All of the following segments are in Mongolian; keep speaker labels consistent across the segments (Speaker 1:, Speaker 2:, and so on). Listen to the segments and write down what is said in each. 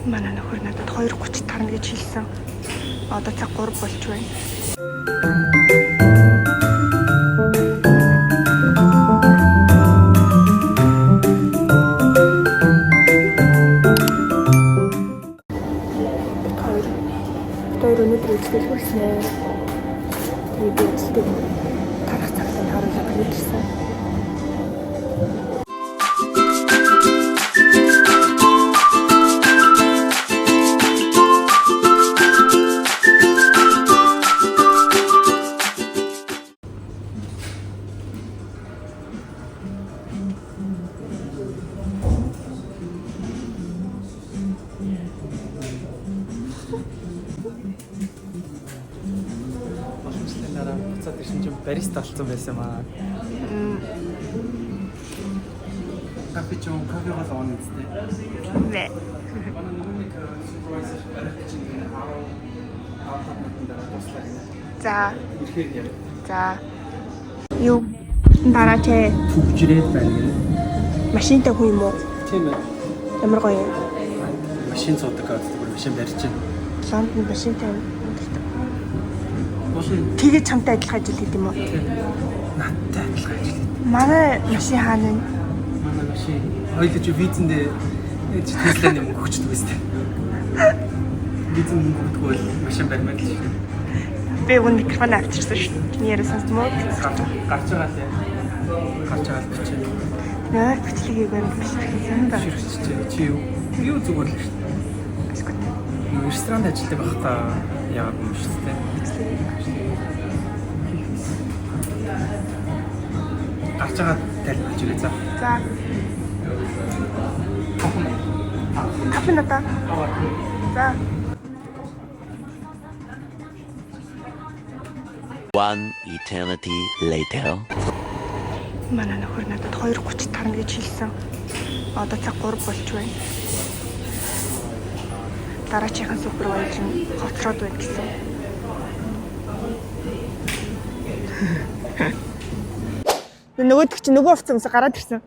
Speaker 1: Манай нөхөр надад 2:30 тарна гэж хэлсэн. Одоо цаг 3 болж байна. Бид хоёр бид хоёр өнөөдөр үзэл хүрсэн. Тэгээд би үзэлтэй тарах цагтаа харуулаад ирсэн.
Speaker 2: Боломжлын дараа буцаад ирсэн чинь бариста болсон байсан юм аа. Кофе ч юм кофе гол оон үстэй.
Speaker 1: Нэ.
Speaker 2: Манай нөгөө нэг супервайзер барих гэж нэг 10 10 минутын дараа дуслаа гэнэ.
Speaker 1: За,
Speaker 2: Ирэхээр яриа.
Speaker 1: за. Юу дараа чи
Speaker 2: Түгжрээд байна гэнэ.
Speaker 1: машинтай хүн юм уу?
Speaker 2: Тийм ээ.
Speaker 1: Ямар гоё юм.
Speaker 2: Машин цуудаг гэдэг бүр машин барьж байна.
Speaker 1: Лондон машинтай амьдардаг.
Speaker 2: Уул нь
Speaker 1: Тэгээд чамтай адилхан ажил хийх юм уу?
Speaker 2: тийм надтай адилхан ажил хийдэг.
Speaker 1: Манай машин хаана вэ?
Speaker 2: Манай машин хоёул чи визэндээ Тесланы мөнгө өгчдөг үстэй. Визэнд мөнгө өгдөггүй бол машин барьмаар л шүү.
Speaker 1: Би өгөн микрофон авчирсан шүү. Чиний яриа сонсдмоо?
Speaker 2: Гарч байгаа л яа. Гарч байгаа л бичээ.
Speaker 1: Нөө бичлэг хийгээр бичлэг хийсэн ба.
Speaker 2: Ширхчээ. Чи юу? Юу зүгээр л шүү дээ.
Speaker 1: Ашгүй.
Speaker 2: Нөгөө ресторанд ажилладаг байхдаа яагаад юм шүү дээ. Гарч байгаа тайлбарлаж өгье за.
Speaker 1: За,
Speaker 2: 5
Speaker 1: 5 минут. За.
Speaker 3: One eternity later.
Speaker 1: Манай нөхөр надад 2:30 тарна гэж хэлсэн. Одоо цаг 3 болж байна. Дараачихын супервайзер нь хоцроод байна гэсэн. Нөгөөдөг чи нөгөө хувцас өмсө гараад ирсэн.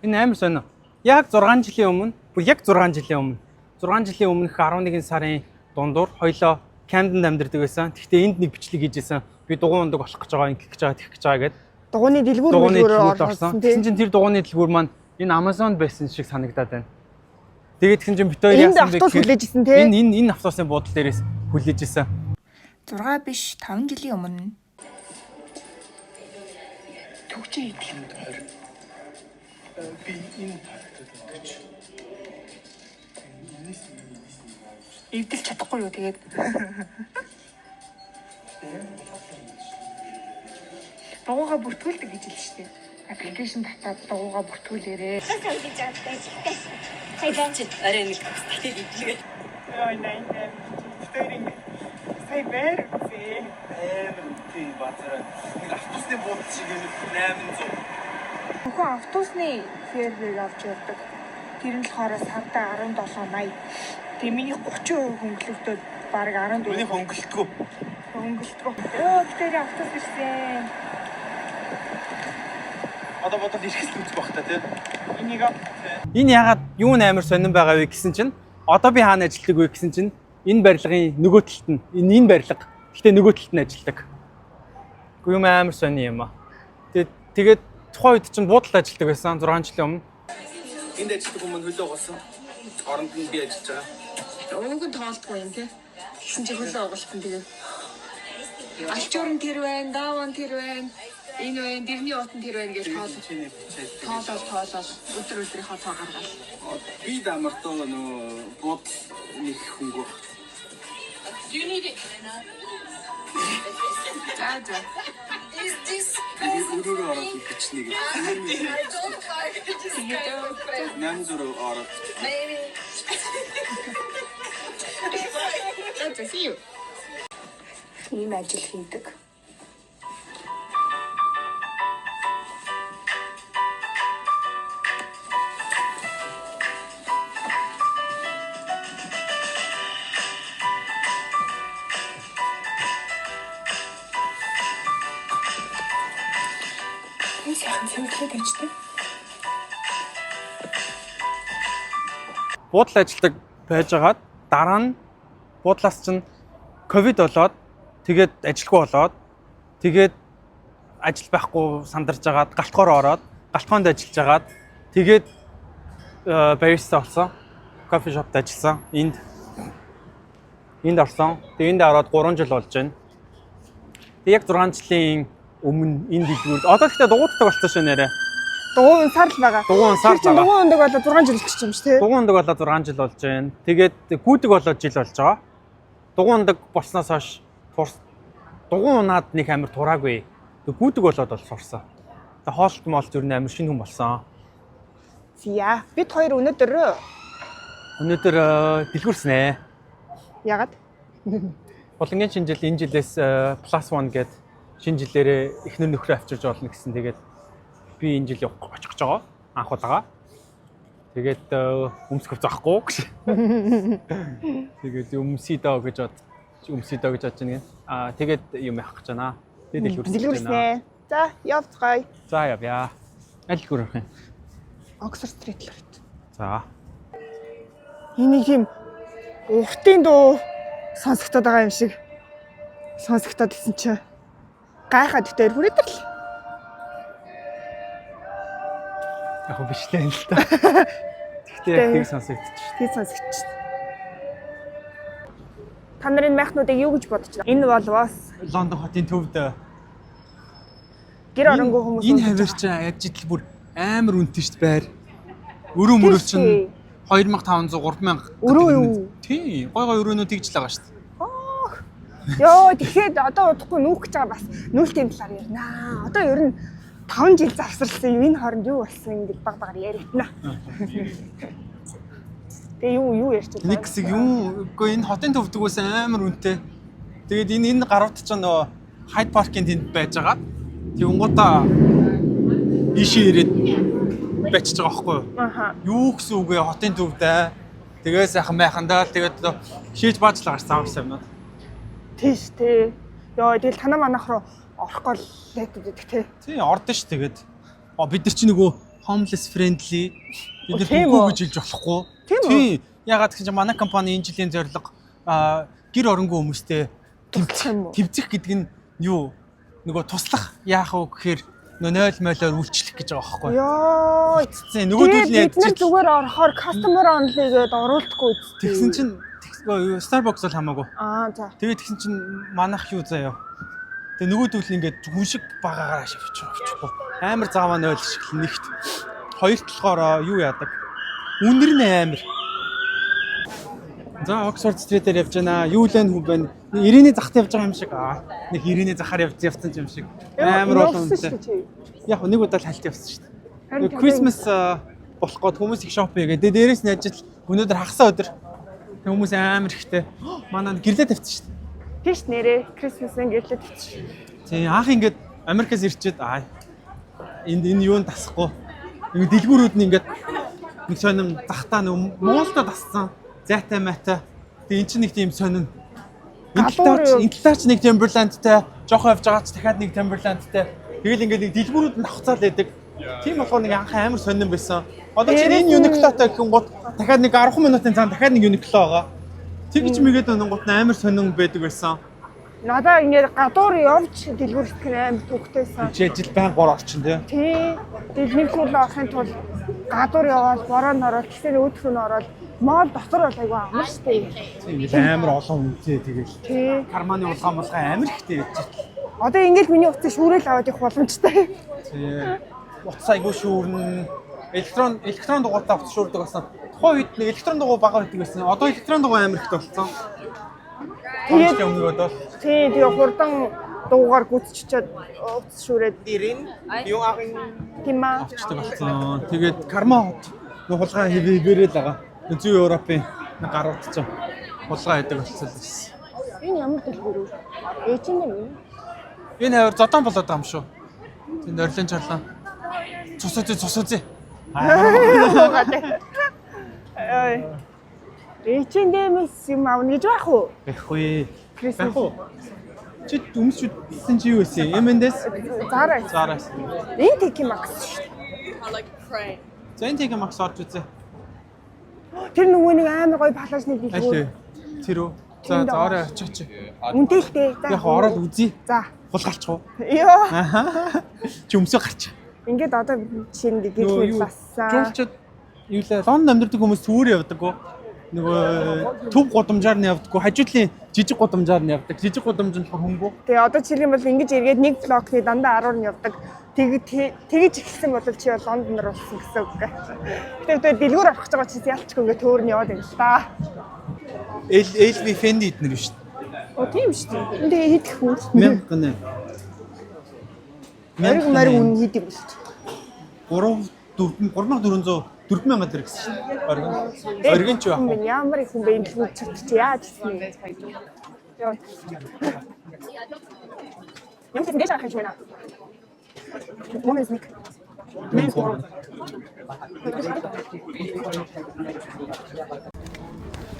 Speaker 2: Энэ амар сонио. Яг 6 жилийн өмнө, бүр яг 6 жилийн өмнө, 6 жилийн өмнөх 11 сарын дундуур хоёлоо Камденд амьдардаг байсан. Гэхдээ энд нэг бичлэг хийж исэн. Би дугуй ундаг болох гэж байгаа, ингэх гэж байгаа, тэгэх гэж байгаа гэд.
Speaker 1: Дугууны дэлгүүр
Speaker 2: Дугууны
Speaker 1: мөлгөөр
Speaker 2: дэлгүүрт
Speaker 1: орсон
Speaker 2: орсон.
Speaker 1: тий.
Speaker 2: Тэгсэн чинь тэр дугууны дэлгүүр маань энэ Amazon байсан шиг санагдаад байна. Тэгээд тэгсэн чинь бит хоёр
Speaker 1: Энд
Speaker 2: яасан бэ
Speaker 1: автобус
Speaker 2: гэхээр
Speaker 1: хүлээж исэн тий.
Speaker 2: Энэ энэ энэ автобусын буудлын дээрээс хүлээж исэн.
Speaker 1: 6 биш 5 жилийн өмнө. Төгчээ идэх юм.
Speaker 2: Би энэ тавьдаг.
Speaker 1: Эвдэлж чадахгүй юу тэгээд. Дугууга бүртгүүлдэг гэж хэлсэн шүү дээ. Аппликейшн татаад дугууга бүртгүүлээрээ.
Speaker 4: Арай нэг тэгэл идлээ.
Speaker 1: Ой най най. Тэр ингэ сая бэр үзээ.
Speaker 2: Амар тийм базар. Нэг автобусны буудал шиг юм 800.
Speaker 1: Зөвхөн автобусны феррээр авч явдаг. Тэр нь болохоор сарда 17.80. Тэгээ миний 30% хөнгөлөлтөд бараг 14.
Speaker 2: Миний хөнгөлтгөө.
Speaker 1: Хөнгөлтгөө. Өө тэр автобус ирсэн.
Speaker 2: Одоо бодвол ирэхс л үзэх байх та тий.
Speaker 1: Энийг
Speaker 2: Энэ ягаад юу н амар сонирн байгаа вэ гэсэн чинь одоо би хаана ажилладаг вэ гэсэн чинь энэ барилгын нөгөө талд нь энэ энэ барилга. Гэхдээ нөгөө талд нь ажилладаг. Үгүй юм амар сонир юм аа. Тэгээд тэгээд тухайн үед чинь буудлын ажилладаг байсан 6 жилийн өмнө. Энд ажилладаг хүмүүс хөлөө угаасан. Оронд нь би ажиллаж байгаа.
Speaker 1: Өнгө нь тоолдгүй юм тий. Тэгсэн чи хөлөө угалсан тэгээ. Алчуурн тэр байна, дааван тэр байна. Энэ байна, дэрний уутан тэр байна гэж тоол.
Speaker 2: Чиний бичээд
Speaker 1: Тоолол тоолол өдөр өдрийнхөө тоо гаргал.
Speaker 2: би дамартаа нөгөө буудал нэг хөнгөө.
Speaker 1: За за.
Speaker 2: Өрөөрөө ороод бичнэ гэж. 800 ороод.
Speaker 1: За за see you. Ийм ажил хийдэг. Энэ сайхан цэвэрлээд ажтай.
Speaker 2: Буудлын ажилладаг Байжгаад дараа нь буудлаас чинь ковид болоод, тэгээд ажилгүй болоод, тэгээд ажил байхгүй сандарж агаад гал тогоор ороод, гал тогоонд ажиллаж агаад, тэгээд бариста болсон. Coffee shop д ажилласан. Энд орсон. Тэгээд энд ороод 3 жил болж байна. Тэгээд яг 6 жилийн өмнө энэ дэлгүүрд, одоо гэхдээ дугуйддаг болсон шүү нэрээ.
Speaker 1: Дугуй унсаар л байгаа.
Speaker 2: Дугуй унсаар
Speaker 1: Тэр чинь
Speaker 2: байгаа.
Speaker 1: дугуй ундаг болоо 6 жил болчих юм шүү, тий.
Speaker 2: Дугуй ундаг болоо 6 жил болж байна. Тэгээд гүйдэг болоо жил болж байгаа. Дугуй ундаг болсноос хойш турс, дугуй унаад нэг амар тураагүй. Тэг гүйдэг болоод бол сурсан. Тэг хоолт моол зүр нь амар шинэ хүн болсон.
Speaker 1: Зя. Бид хоёр өнөөдөр
Speaker 2: Өнөөдөр дэлгүүрснэ.
Speaker 1: Ягаад?
Speaker 2: Булангийн шинэ жил энэ жилээс plus one гээд шинэ жилээрээ эхнэр нөхрөө авчирж олно гэсэн. Тэгээд би энэ жил явах очих гэж байгаа. Анх удаага. Тэгээд өмсөх захгүй гэж. Тэгээд өмсөе доо гэж бод. Өмсөе доо гэж бодож байна. Аа, тэгээд юм явах гэж байна. Тэгээд дэлгүүрсэн.
Speaker 1: Дэлгүүрснэ. За, явцгаая.
Speaker 2: За, явъя. Аль дэлгүүр орох юм?
Speaker 1: Oxford Street л орт.
Speaker 2: За.
Speaker 1: Энийг тийм уртын дуу сонсогдоод байгаа юм шиг сонсогдоод исэн чинь гайхаад битээр хүрээдэр л.
Speaker 2: Яг хөө бишлээ л та. Тэгтээ яг тийг сонсогдчих.
Speaker 1: Тий, сонсогдчих. Та нарын майхнуудыг юу гэж бодож байна? Энэ бол бас
Speaker 2: Лондон хотын төвд
Speaker 1: гэр оронгүй хүмүүс
Speaker 2: энэ
Speaker 1: унтаж
Speaker 2: хавар чинь яаж идэл бүр амар үнэтэй шүү дээ, байр. Өрөө мөрөө чинь 2500 3000.
Speaker 1: Өрөө юу?
Speaker 2: Тийм, гой гой өрөөнүүд тэгж л байгаа шүү дээ.
Speaker 1: Йоо, тэгэхээр одоо удахгүй нүүх гэж байгаа, бас нүүлтийн талаар ярина. Одоо ер нь 5 жил завсарласан юм, энэ хооронд юу болсон гэж баг багаар яригдана. Тэгээ юу юу ярьж байна?
Speaker 2: Нэг хэсэг юм үгүй, энэ хотын төвдгөөс амар үнэтэй. Тэгээд энэ гарууд чинь нөгөө Hyde Park-ын тэнд байж байгаа. Тэгэнгуутаа ийшээ ирээд байчиж байгаа байхгүй юу?
Speaker 1: Аха.
Speaker 2: Юу гэсэн үг вэ, хотын төвд ээ. Тэгээ сайхан майхандаа л тэгээд одоо шийж бааж л гарсан авсан юмнууд.
Speaker 1: Тийш тий. Йоо, тэгэл танаа манах руу орохгүй л лайтад идэх тий.
Speaker 2: Тийм, ордон ш тэгээд. А, бид нар чи нөгөө homeless friendly, бид нар
Speaker 1: Тийм
Speaker 2: үгүй
Speaker 1: үү?
Speaker 2: гэж хэлж болохгүй.
Speaker 1: Тийм үү?
Speaker 2: Ягаад гэсэн чинь манай компани энэ жилийн зорилго гэр оронгүй хүмүүстэй
Speaker 1: Туслах юм уу?
Speaker 2: тэмцэх гэдэг нь юу? Нөгөө туслах яах вэ гэхээр нөгөө 0 молоор үйлчлэх гэж байгаа байхгүй.
Speaker 1: Йоо.
Speaker 2: Тэгсэн нөгөөдөл нь
Speaker 1: Тэгээд бид нар
Speaker 2: ядчих.
Speaker 1: зүгээр орохоор customer only гэдээ оруулахгүй үсттэй.
Speaker 2: Тэгсэн чинь Starbucks бол хамаагүй.
Speaker 1: Аа, за.
Speaker 2: Тэгээд тэгсэн чинь манах юу заяа. Тэгээ нөгөөдөл нь ингээд хүн шиг багаагаар шавчих авчихгүй. Амар зааваа 0 шиг л нэгт. Хоёр талахоор юу яадаг. Үнэр нь амар. За, Oxford Street-ээр явж байна. Юу л энэ хүн байна. Ирэний захт явж байгаа юм шиг. Аа, нэг Ирэний захаар явж явсан юм шиг. Амар олон үнэтэй. Яг нэг удаа л хальт явсан шүү дээ.
Speaker 1: Харин
Speaker 2: Нэг Christmas болох гээд хүмүүс их shopping хийгээд. Тэгээ дээрээс нь ажил өнөөдөр хагасаа өдөр. Тэг хүмүүс амар ихтэй. Манай гэрлээ тавьчихсан шүү дээ.
Speaker 1: Тийш нэрээ Christmas-ын гэрлээ тавьчих.
Speaker 2: Тийм, анх ингээд Америкаас ирчээд энд энэ юунд тасахгүй. Ингээ дэлгүүрүүд нь ингээд нэг сонин захтаа нэг Монголдо тассан. Зайтай майтай. Тэгээ эн чинь нэг тийм сонин. Энэ
Speaker 1: Гадуур
Speaker 2: талаач
Speaker 1: юу?
Speaker 2: энэ талаач нэг Timberlandтай, жоохон явж байгаа ч дахиад нэг Timberlandтай. Тэгэл ингээд нэг дэлгүүрүүд нь давхцаал байдаг. Тийм болохоор нэг анх амар сонин байсан. Одоо чинь энэ Uniqlo-той гэхэн гут дахиад нэг 10 минутын цаана дахиад нэг Uniqlo байгаа. Тэгж мэгээд өнөнгут нь амар сонин байдаг байсан.
Speaker 1: Надаа ингээд гадуур явж дэлгүүр итгэх нь амар төвхтэйсэн.
Speaker 2: Чи ажил байн гор орчин тий.
Speaker 1: Тий. Тэгэл нэг зүйл орохын тулд гадуур яваад, бороонд ороод, тэгсэн өөдөх рүү нь ороод, mall дотор бол айгүй амар штэ.
Speaker 2: Тийм, ингээл амар олон хүнтэй тэгэл.
Speaker 1: Тий.
Speaker 2: Карманы улгаан мулгаан амар ихтэй яж.
Speaker 1: Одоо ингээд миний утсыг шүүрэл аваад явах боломжтой.
Speaker 2: Тий. Утас айгүй шүүрнэ. Электрон дугуйтаа утас шүүрдэг болсон. Тухайн үед нэг электрон дугуй бага байдаг байсан. Одоо электрон дугуй амар ихтэй болсон.
Speaker 1: Тэгээд
Speaker 2: Тэгээд өмнөгөөд бол
Speaker 1: тий, тэгээ хурдан дуугаар гүцчихэд утас шүүрээд
Speaker 5: Yung aking
Speaker 1: тийм аа.
Speaker 2: авчдаг болсон. Тэгээд Карма хот нэг хулгай хэвээрээ л байгаа. Зүүн Европын нэг гарууд чинь хулгай хийдэг болсон л байсан.
Speaker 1: Энэ ямар дэлгүүр вэ? Ээж нь юм.
Speaker 2: Энэ хавар зодон болоод байгаа юм шүү. Тэнд орилон чарлаа. Цус үзье, цус үзье.
Speaker 1: Ой. H&M-с юм авна гэж байх уу?
Speaker 2: Байхгүй.
Speaker 1: Christmas.
Speaker 2: Байх уу? Чи өмсч үзсэн чи юу байсан? M&S?
Speaker 1: Zara.
Speaker 2: Zara.
Speaker 1: Энэ TK Maxx шүү дээ.
Speaker 2: За, энэ TK Maxx орж үзье.
Speaker 1: Тэр нөгөө нэг амар гоё палажны
Speaker 2: Аль
Speaker 1: дэлгүүр.
Speaker 2: вэ? Тэр үү? За
Speaker 1: Тэнд
Speaker 2: за орой очиж.
Speaker 1: Үнэтэй л дээ. За.
Speaker 2: Яг ороод үзье.
Speaker 1: За.
Speaker 2: Хулгайлчих уу?
Speaker 1: Йоо.
Speaker 2: Чи өмсөө гарч.
Speaker 1: Ингээд одоо жишээ нь
Speaker 2: Нөгөө
Speaker 1: гэрэл
Speaker 2: юу,
Speaker 1: лассан.
Speaker 2: Жуулчид юу лээ Лондон амьдардаг хүмүүс түүр явдаг уу? Нөгөө төв гудамжаар нь явдаг уу? Хажуудлын жижиг гудамжаар нь явдаг. Жижиг гудамж нь болохоор хөнгөө.
Speaker 1: Тэгээ одоо жишээ нь бол ингэж эргээд нэг блокны дандаа 10-аар нь явдаг. Тэгэж эхэлсэн бол чи бол Лондонор болсон гэсэн үг. Гэтэ тэгээ дэлгүүр авах гэж байгаа чи ялчгүй ингээд төөр нь яваад байна л та.
Speaker 2: L LV Fendi эднэр биш.
Speaker 1: Оо тийм шүү дээ. Энд тэгээ хэд их хүн.
Speaker 2: 1000.
Speaker 1: Мориг мориг үн хэд юм бэ?
Speaker 2: 3 4 3400 4000 төгрөг гэсэн шүү дээ. Оргин. Оргин ч
Speaker 1: Хүн
Speaker 2: байх.
Speaker 1: бэ? Ямар их хүн бэ? Энэ дэлгүүр чат чи яаж ирсэн юм бэ? Йоо. Ямар ч дээш харах юм шиг байна. Women's week. Men's world.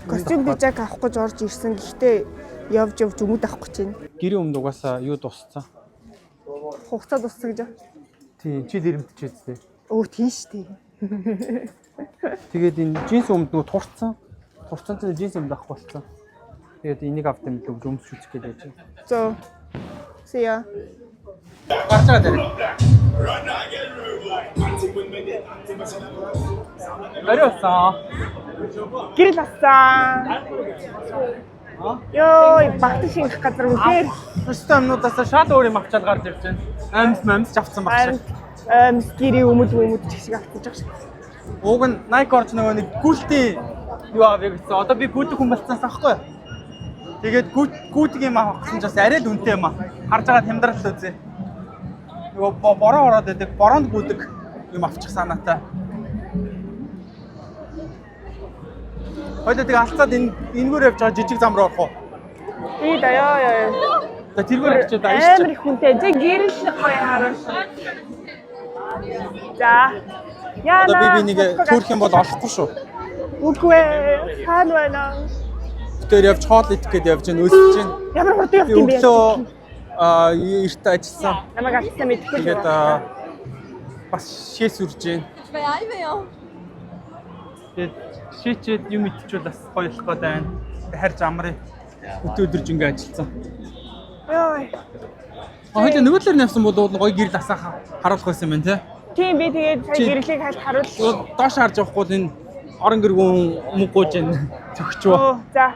Speaker 1: Костюм пижак авах гэж орж ирсэн. Гэхдээ явж явж өмд авах гэж байна.
Speaker 2: Гэрийн өмд угаасаа юу дусцсан.
Speaker 1: Хугацаа дууссан гэж.
Speaker 2: Тийм, чи дэрэмтчихээ.
Speaker 1: Өө тийм шүү дээ.
Speaker 2: Тэгээд энэ джинс өмд нөгөө турцсан. Турцсан чинь джинс өмд авах болсон. Тэгээд энийг авт юм л өмсч үзэх гэж байж байна.
Speaker 1: So. See ya.
Speaker 2: Гарч байгаа дэрэг. Ариусан.
Speaker 1: Гэрэл ассан. Йоо, багт шингэх газар үнэхээр
Speaker 2: Өстө амнуудаас шал өөр юм авчаад гарч ирж байна. Амьс мамс ч авцсан баг
Speaker 1: харин
Speaker 2: шиг.
Speaker 1: амьс гэрээ өмд өмд ч шиг авчихж байгаа шиг.
Speaker 2: Уг нь Nike орж нөгөө нэг гүйлтийн юу авъя гэсэн. Одоо би гүйтэх хүн болцсоос аахгүй. Тэгээд гүйт гүйтг юм авах гэсэн ч бас арай л үнэтэй юм а. Харж байгаа хямдрал үзье. Нөгөө бороо ороод байдаг, бороонд гүдэг юм авчих санаатай. Хоёлаа тэг алцаад энэ энэгээр явж байгаа жижиг зам руу орох уу?
Speaker 1: Би да ёо ёо.
Speaker 2: За тэргээр очиод аялчих.
Speaker 1: Амар их хүнтэй. Зэ гэрэл гоё харуулсан. За. Яна.
Speaker 2: Одоо би нэг төрөх юм бол олохгүй шүү.
Speaker 1: Үгүй ээ. Хаана байна?
Speaker 2: Тэр явж хоол идэх гээд явж гин өсөж гин.
Speaker 1: Ямар хурдан явт
Speaker 2: Би
Speaker 1: юм бэ?
Speaker 2: өглөө эрт ажилласан.
Speaker 1: Намайг алдсан мэдэхгүй.
Speaker 2: Тэгээд бас шээ сүрж гин. Тэгээд шээчээд юм идчихвэл бас гоё болох гээд байна. Харж амрыг. Өтө өдөрж ингээ ажилласан.
Speaker 1: Йой.
Speaker 2: Хоёлаа нөгөө талаар нь явсан бол гоё гэрэл асаах харуулах байсан юм байна те.
Speaker 1: Тийм би тэгээд сая
Speaker 2: Чи-
Speaker 1: гэрлийг хальт харуул.
Speaker 2: Доош харж явахгүй бол энэ орон гэргүүн мөнгөж энэ зөгчвөө.
Speaker 1: Оо за.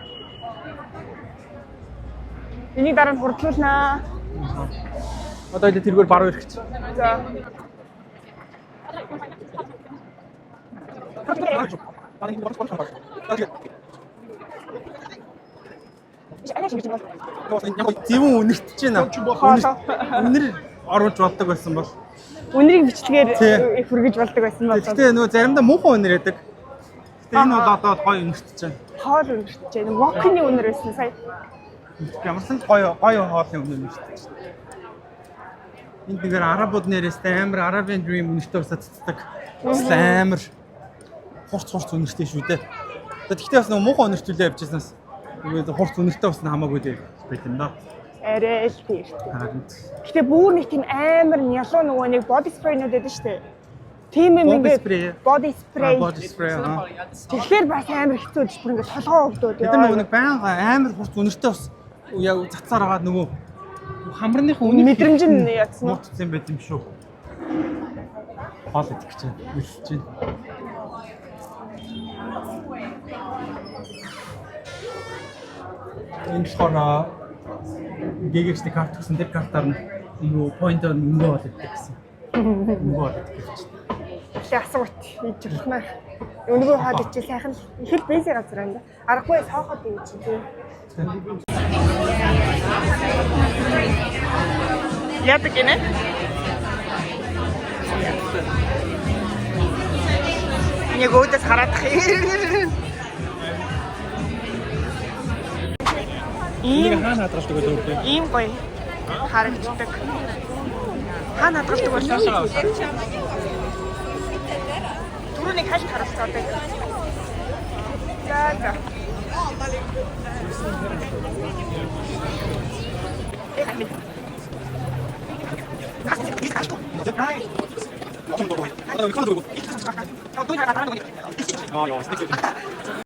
Speaker 1: Энийг дараа нь хурдлуулнаа.
Speaker 2: Одоо хоёлаа тэргээр баруун ирэх чи.
Speaker 1: За.
Speaker 2: Зэвүүн үнэртэж байна.
Speaker 1: Хоолоо.
Speaker 2: Үнэр оруулж болдог байсан бол.
Speaker 1: Үнэрийг бичлэгээр
Speaker 2: Тий.
Speaker 1: хүргэж болдог байсан бол
Speaker 2: Гэхдээ нөгөө заримдаа муухай үнэр яадаг. Гэтэ энэ бол одоо гоё үнэртэж байна.
Speaker 1: хоол үнэртэж байна. Вокны үнэр байсан сая.
Speaker 2: Ямарсан л гоё гоё хоолны үнэр үнэртэж байна. Энд нэгээр арабууд нэрээс амар Arabian Dream үнэртэй усаа цэцдэг. Бас амар хурц хурц үнэртэй шүү дээ. Гэхдээ бас нөгөө муухай үнэртүүлээ явж байснаас нөгөө хурц үнэртэй бас хамаагүй дээ байт юм да.
Speaker 1: Арай л тийм.
Speaker 2: Харин
Speaker 1: Гэтэ бүр нэг тийм амар нялуу нөгөө нэг body spray-нууд байдаг шүү дээ. Тийм юм
Speaker 2: Body
Speaker 1: ингээд
Speaker 2: spray.
Speaker 1: Body spray.
Speaker 2: Body spray аа.
Speaker 1: Тэгэхээр бас амар хэцүү биш бүр ингээд толгоо өвдөөд.
Speaker 2: Бид нар нөгөө нэг байнга амар хурц үнэртэй бас яг цацаар агаад нөгөө хамрныхын үнэр
Speaker 1: мэдрэмж нь яатсан уу?
Speaker 2: муудсан байт юм шүү. Хоол идэх гэж байна. Үлсэж байна. Энэ болохоор ГГХ-ний карт гэсэн тэр картаар нь юу поинтоор нь өнгө хоол идэх гэсэн. Өнгө хоол идэх гэж.
Speaker 1: Тэгээ асуут хийж болох наа. Өнгөө хоол ичээ сайхан л их л бэзи газар байна да. Аргагүй сооход юм чи тийм. Яадаг гинэ? Нэг өөдөөс хараадах юм.
Speaker 2: Энийг
Speaker 1: Ийм
Speaker 2: хаана хадгалдаг вэ өвдөө?
Speaker 1: ийм гоё харагддаг. Хаана хадгалдаг болоо? Түрүүнийг хальт харуулцаа байдаг. За за.
Speaker 2: Аа ёо.